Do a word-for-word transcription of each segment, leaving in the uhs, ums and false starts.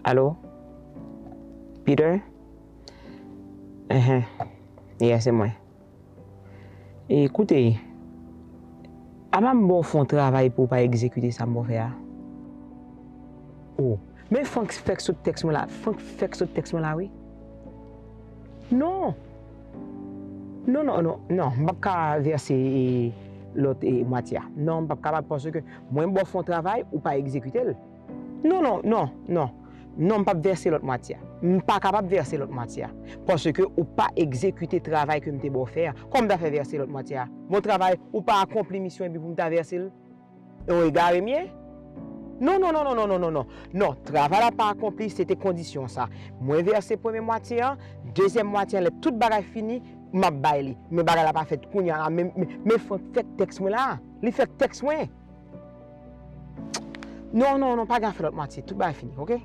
Alo? Peter? Enhen. Yeah, se mwen. E, koute, apa m ba w fè yon travay pou w pa egzekite sa m ba w fè a? Oh, men Frank fèk sot tèks mwen la. Frank fèk sot tèks mwen la, wi. Non. Non, non, non, non. M p ap ka vèse, e, lòt, e, mwatye a. Non, m p ap kapab paske mwen m ba w fè yon travay, ou pa egzekite l. Non, non, non, non. Non, m p ap vèse lòt mwatye a. M pa kapab vèse lòt mwatye a. Paske ou pa egzekite travay ke m te ba w fè a. Kòman m ta fè vèse lòt mwatye a? Bon travay, ou pa akonpli misyon epi pou m ta vèse l? Yon egare m ye? Non, non, non, non, non, non, non, non. Non, travay la pa akonpli, se te kondisyon sa. Mwen vèse premye mwatye an, dezyèm mwatye an, lè tout bagay fini, m ap bay li. Men bagay la pa fèt kounye a la, men, men, men Frank fèk tèks mwen la. Li fèk tèks mwen. Non, non, non, pa gen afè lòt mwatye. Tout bagay fini, oke?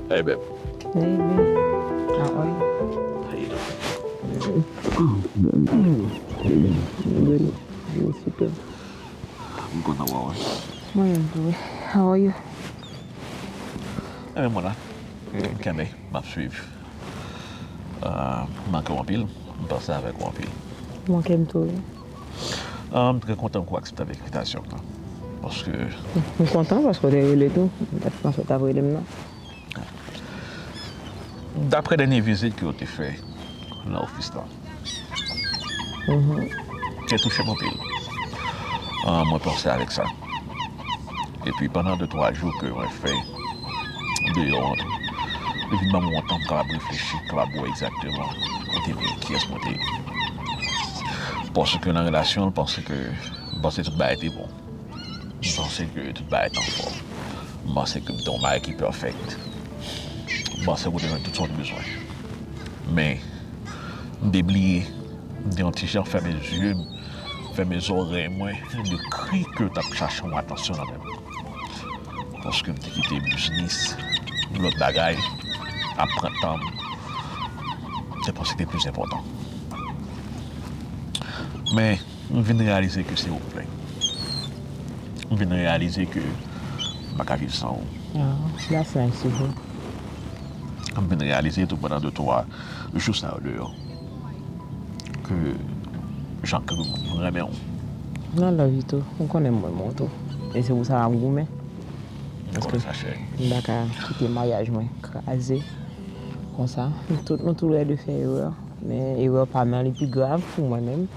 Hey, babe. Hey, babe. How are you? How you doing? Good. Good, super. M kontan wè w. Mwen menm tou, wi. How are you? Enben, mwen la. M kenbe, m ap swiv. Euh, m manke w anpil, m panse avèk ou anpil. Manke m tou, wi. Ah, m trè kontan ke w aksepte avèk envitasyon an. Paske m kontan paske w te rele tou. M pa t panse w t ap rele m, non. Daprè dènye vizit ke w te fè nan ofis la, te touche m anpil. Ah, mwen panse avèk sa. Epi pandan de twa jou ke mwen fè deyò an tou, li vin ban mwen yon tan pou m kapab reflechi, kapab wè egzakteman kote m ye, kiyès mwen te ye. Paske nan relasyon an, m panse ke, m panse tout bagay te bon. M panse ke tout bagay t anfòm. M panse ke m te yon mari ki pèfèk. M panse ke w te jwenn tout sa w te bezwen. Men, m te bliye, m te yon ti jan fèmen zye m, fèmen zòrèy mwen de kri ke w t ap chache yon atansyon nan men m. Paske m te kite biznis, lòt bagay, ap pran tan m. M te panse ki te plis enpòtan. Men, m vin reyalize ke se ou m plenn. M vin reyalize ke m pa ka viv san ou. Ah, that's nice of you. M vin reyalize tou pandan de twa jou sa yo deyò ke jan ke m renmen w. I love you too. Ou konnen m renmen w tou. E se pou sa m ap goumen. M konnen sa, cheri. M pa ka kite maryaj mwen kraze konsa. Tout, nou toulède fè erè. Men erè pa m nan li pi grav pou mwen menm.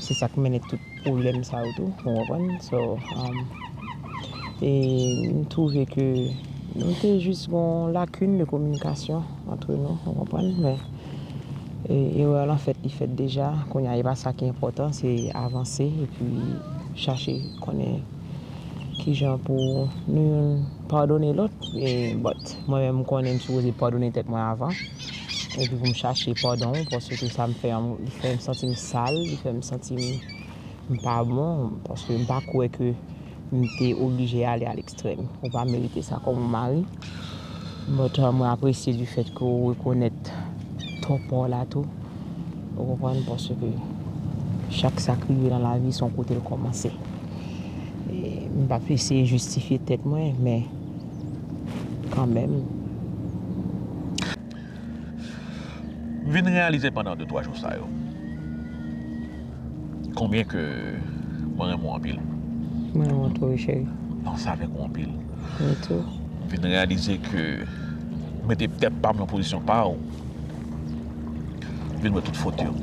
Se sa k mennen tout pwoblèm sa yo tou, ou konprann? So, um, e m twouve ke nou te jis gon lakin de kominikasyon antre nou, ou konprann? Men, e, erè lan fèt, li fèt deja. Kounye a, e pa sa ki enpòtan, se avanse epi chache konnen kijan pou nou youn padone lòt. E, but, mwen menm, m konnen m sipoze padone tèt mwen avan. Epi pou m chache padon, paske sa m fè an, li fè m santi m sal, li fè m santi m, m pa bon, paske m pa kwè ke m te oblije ale a lekstrèm. Ou pa merite sa kòm yon mari. But, uh, mwen apresye du fèt ke w rekonèt tò pa w la tou. Ou konprann? Paske chak sa k rive nan lavi, se yon kote l kòmanse. E m p ap eseye jistifye tèt mwen, men kanmenm. M vin reyalize pandan de twa jou sa yo konbyen ke mwen renmen w anpil. Mwen renmen w tou, wi, cheri. M panse avèk ou anpil. Mwen tou. M vin reyalize ke mete tèt pa m nan pozisyon pa w, m vin wè tout fot yo.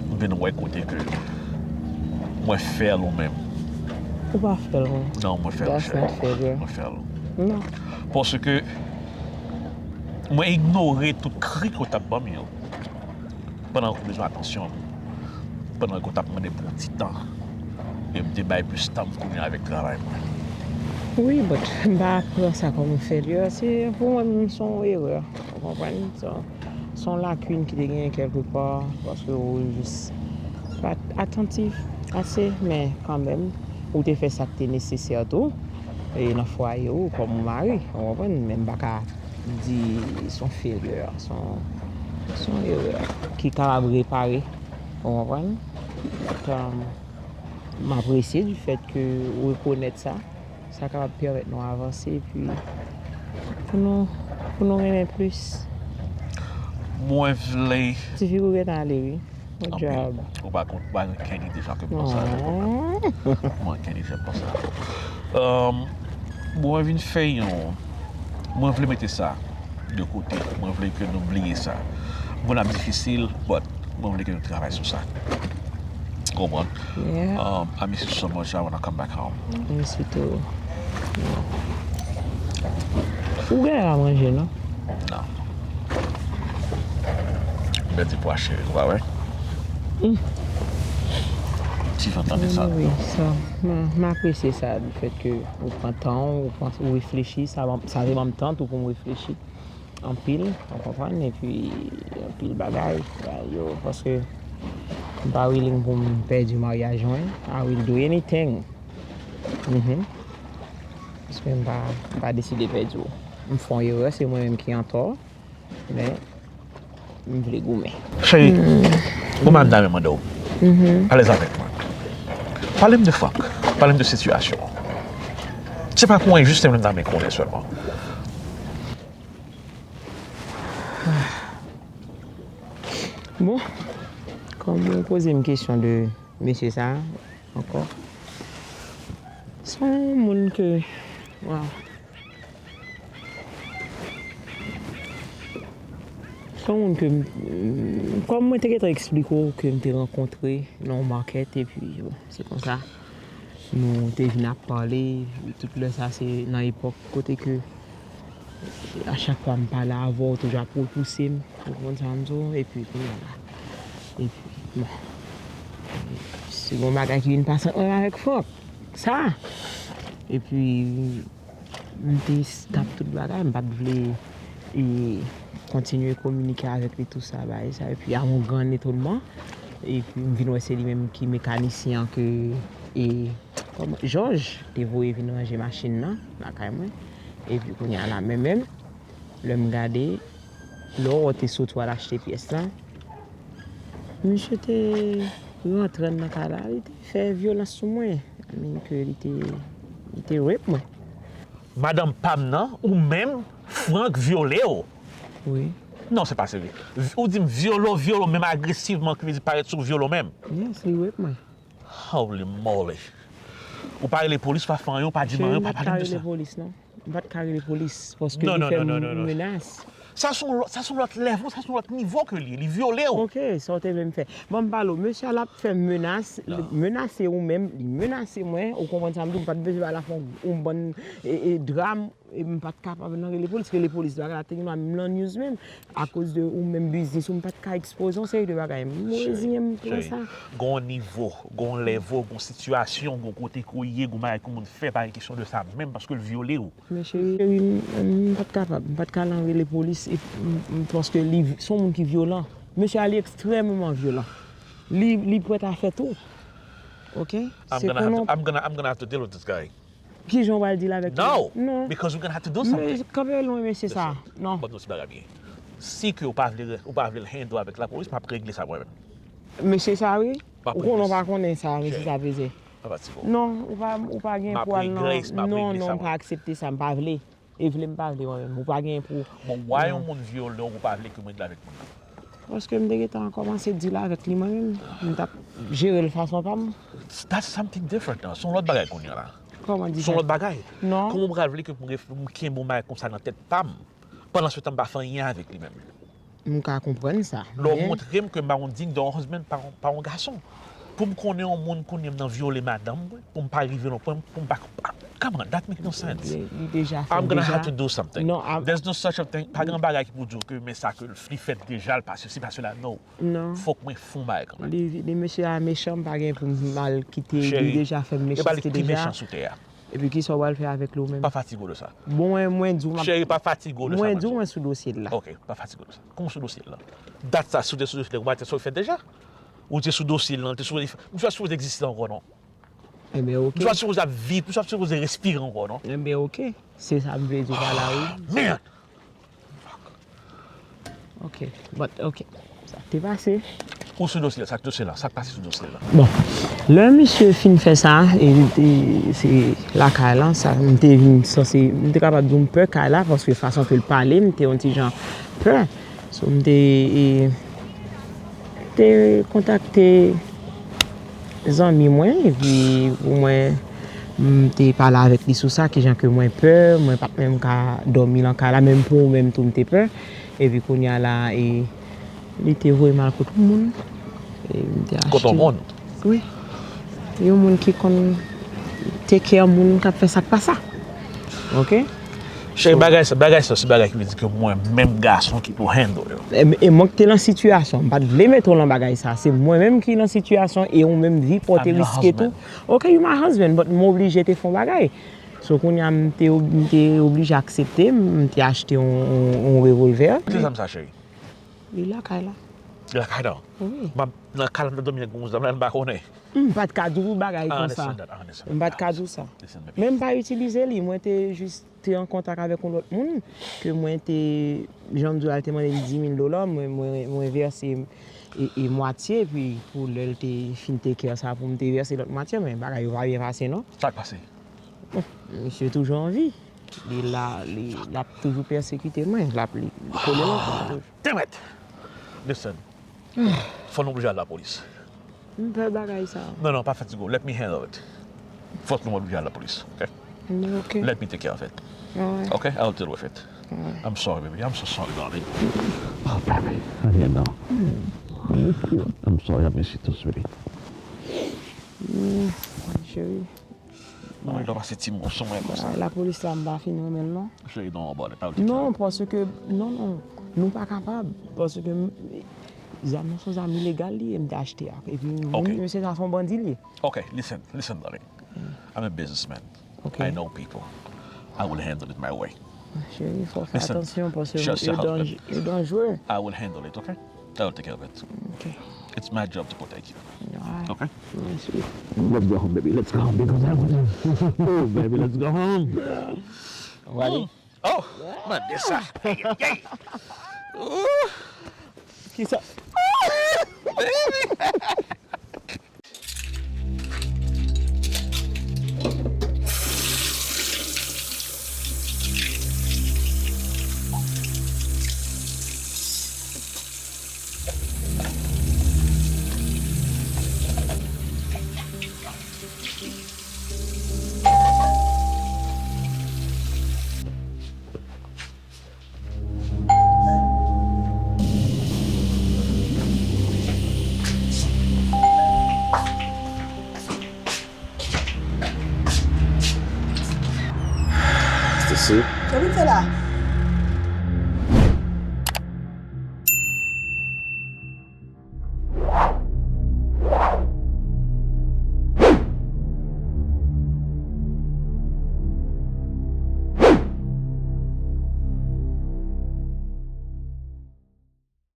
M vin wè kote ke Mwen fè l ou menm. Ou pa fè l, non. Non, mwen fè l, That's cheri. Not fair, girl. Mwen fè l. Non. Paske mwen ignore tout kri ke w t ap ban m yo. Pandan ke w bezwen atansyon m. Pandan ke w t ap mande pou yon ti tan. E m te bay plis tan m kounye a avèk travay mwen. Wi, but m pa pran sa kòm yon failure. Se pou mwen menm, se yon erè. Ou konprann? Se yon, se yon lakin ki te genyen kèlke pa, paske ou jis pa t atantif ase, men kanmenm, ou te fè sa k te nesesè tou, e nan fwaye ou, kòm yon mari, ou konprann? Men m pa ka di se yon failure, se yon, se yon erè ki kapab repare, ou konprann? But, um, m apresye du fait que ou rekonèt sa. Sa kapab pèmèt nou avanse, epi pou nou, pou nou renmen plis. Mwen vle. Ti fi ou gentan ale, wi. Good Anpil. Job. Ou pa kont, ou pa gen kenn ide jan ke m panse avèk ou menm. Ou pa gen kenn ide jan m panse avèk ou. Um, mwen vin fè yon. Mwen vle mete sa de kote. Mwen vle ke nou bliye sa. Mwen ap difisil, but mwen vle ke nou travay sou sa. Konprann? Yeah. Um, I miss you so much. I wanna come back home. Mwen sitou. Ou gen la manje, non? Non. Bèl ti pwa cheri, ou pa wè? Ti fan tande sa. Wi, sa. M, m apresye sa, du fait que ou pran tan, ou pran, ou reflechi, sa, ban- sa te ban m tan tou pou m reflechi. Anpil, ou konprann, epi anpil bagay, bagay yo, paske m pa willing pou m pèdi maryaj mwen. I will do anything. Mhm. Paske m pa, m pa deside pèdi w. M fè yon erè, se mwen menm ki antò, men m vle goumen. Cheri, ou madam mande w. Alèz avèk mwen. Pale m de Frank. Pale m de sitiyasyon. Se pa pou enjistis mwen ta renmen konnen sèlman. Bon, kòm ou poze m kesyon de mesye sa a ankò, se yon moun ke, waw, se yon moun ke m, kòm mwen te gentan eksplike w ke m te rankontre nan yon market, epi bon, se konsa nou te vin ap pale, tout lè sa se nan epòk kote ke a chak fwa m pale avè w, ou toujou ap repouse m, ou konprann sa m di w, epi kounye a la, epi bon, se yon bagay ki vin pase ant mwen avèk Frank, sa, epi m te stop tout bagay, m pa t vle e kontinye kominike avèk li, tou sa, bagay sa, epi a yon gran etonman, epi m vin wè se li menm ki mekanisyen an ke e kòman, Jòj te voye vin ranje machin nan lakay mwen. Epi kounye a la menm menm, lè m gade, lè w te sot al achte pyès la, misye te rantre nan kay la, li te fè vyolans sou mwen. I mean ke li te, li te rape mwen. Madanm pa m nan, ou menm, Frank vyole w. Wi. Non, se pa serye. Ou di m vyole w, vyole w, menm agresivman, ki vle di parèt sou vyole w menm. Yes, li rape mwen. Holy moly. Ou pa rele polis, ou pa fè anyen, ou pa di m anyen, ou pa pale m de sa. Polis, non. M pa t ka rele polis, paske Non, li non, fè non, non, m non, non. menas. Sa se yon lòt, sa se yon lòt level, sa se yon lòt nivo ke li ye. Li vyole w. Ok, sa w te vle m fè. Bon, m pale w, mesye a l ap fè menas, li menase ou menm, li menase mwen, ou konprann sa m di w, m pa t bezwen al afè yon bann e, e, dram, e m pa t kapab nan rele polis, rele polis, bagay la te gen dwa menm lan news menm, akoz de ou menm biznis ou, m pa t ka ekspoze yon seri de bagay. M reziyen m pran sa. Gon nivo, gon level, gon sitiyasyon, gon kote ke w ye, gon bagay ke yon moun fè, pa gen kesyon de sa menm, paske l vyole w. Men cheri, cheri, m, m pa t kapab, m pa t ka lan rele polis, e, m, m, paske li, se yon moun ki vyolan. Mesye a, li ekstrèmeman vyolan. Li, li prèt a fè tou. Ok? I'm Se gonna have konnen to, I'm gonna, I'm gonna have to deal with this guy. Kijan w pral deal avèk li? No, Non. Because we're gonna have to do something. Men kanpe lwen mesye sa. Non. Bon, nou ti bagay byen. Si ke ou pa vle, ou pa vle l handle avèk lapolis, m ap regle sa mwen menm. Mesye sa, wi. Pa Ou konnen, ou premye. Pa konnen sa, mesye sa peze. Pa fatige w. Non, ou pa, ou pa gen M ap pou al nan. regress, m ap Non, regle sa non, ou pa mwen. Aksepte sa, m pa vle. E vle m pa vle mwen menm. Ou pa gen pou. Bon, why Non. Yon moun vyole w, ou pa vle ke mwen regle avèk moun nan? Paske m te gentan kòmanse deal avèk li mwen menm. M t ap jere l fason pa m. That's something different now. Se yon lòt bagay kounye a la. Kòman di Se yon sa? Lòt bagay. Non. Kòman ou pral vle ke m ref-, m kenbe yon bagay konsa nan tèt pa m? Pandan se tan m pa fè anyen avèk li menm. M ka konprann sa. Lè w Men montre m ke m pa yon digne de husband, pa yon, pa yon gason. Pou m konnen yon moun kounye a m nan vyole madanm mwen, pou m pa rive nan pwen pou m pa. Come on, that make no sense. Li deja fè. I'm gonna have to do something. Non, there's no such a thing. Pa gen bagay ki pou di w ke men sa ke li fèt deja, l pa sesi, pa sela, no. Non. Fòk mwen fè yon bagay kanmenm. Li, li mesye a mechan, m pa gen pou m al kite li deja fè m mechanste deja. Cheri, e pa li ki mechan sou tè a. Epi kisa w pral fè avèk li ou menm? Pa fatige w de sa. Bon, mwen, mwen di w, m ap. Cheri, pa fatige w de sa, mwen di w, mwen sou dosye l la. Ok, pa fatige w de sa. Kòman w sou dosye l la? Dat sa, si w te sou dosye l la, ou pa te sou fèt deja? Ou te sou dosye l lan, te sou, misye pa sipoze egziste ankò, non. Enben, ok. Misye pa sipoze ap viv, misye pa sipoze respire ankò, non. Enben, ok. Se sa m vle di w pa la, wi. Man! Ok, but, ok. Sa k te pase? Ou sou dosye, sa k dosye la, sa k pase sou dosye la? Bon, lè misye fin fè sa, e, e, se lakay la, sa, m te vin sanse, m te kapab di w m pè kay la, paske fason ke l pale, m te yon ti jan pè. So, m te, e, te kontakte zanmi mwen, epi pou mwen, m te pale avèk li sou sa, kijan ke mwen pè, mwen pa t menm ka dòmi nan kay la, menm pou ou menm tou, m te pè. Epi kounye a la, e, li te voye m al kot yon moun. E, m te achte. Kot yon moun? Wi. Yon moun ki konn take care moun k ap fè sa k pa sa. Ok? Cheri, bagay sa, bagay sa, se bagay ki vle di ke mwen menm gason ki pou handle yo. E, e mwen ki te nan sitiyasyon, m pa t vle mete w nan bagay sa. Se mwen menm ki nan sitiyasyon e ou menm vi pa w te riske tou. Ok, you my husband, but m oblije te fè yon bagay. So, kounye a, m te ob-, m te oblije aksepte, m te achte yon, yon, yon revolvè. Ki zam sa, cheri? Li lakay la. Li lakay la? Wi. M ap nan kay la, m t ap dòmi ak yon zam la, m pa konnen. M pa t ka di w bagay konsa. I understand that, I understand that. M pa t ka di w sa. Listen, baby. Men m pa itilize li, mwen te jis te an kontak avèk yon lòt moun, ke mwen te, jan m di w la, l te mande m dis mil dola, mwen, mwen, mwen vèse, e, e mwatye, epi pou lè l te fin take care sa, pou m te vèse lòt mwatye, men bagay yo pa byen pase, non. Sa k pase? Bon, misye toujou an vi. Li la, li, l ap toujou pèsekite mwen. L ap, li, li kole mwen toujou. Damn it! Listen. Fò nou oblije al lapolis. M pè bagay sa. Non, non, pa fatige w. Let me handle it. Fò nou oblije al lapolis, ok? Mm, ok. Let me take care of it. Alright. Ok? I'll deal with it. Alright. I'm sorry, baby. I'm so sorry, darling. Oh, baby. How do you know? I'm sorry I miss you too, sweetie. Mm, cheri. Non, li ta pase ti mo sou mwen konsa. Lapolis la, m pa fin renmen l, non. Cheri, don't worry about it. I will take care of it. Non, paske, non, non, nou pa kapab. Paske m, zam nan se yon zam ilegal li ye, m te achte a. Epi, moun, mesye sa se yon bandi li ye. Ok, listen, listen, darling. I'm a businessman. Ok. I know people. I will handle it my way. Cheri, fò w fè atansyon paske yo danj-, yo danjere. I will handle it, ok? I will take care of it. Ok. It's my job to protect you. Alright. Ok? Let's go home, baby. Let's go home, baby. Oh, baby, let's go home. Wale. Oh, mande sa. Ay, ay, ay. Ooh. Kisa? Baby. Stacy. Sa w vin fè la?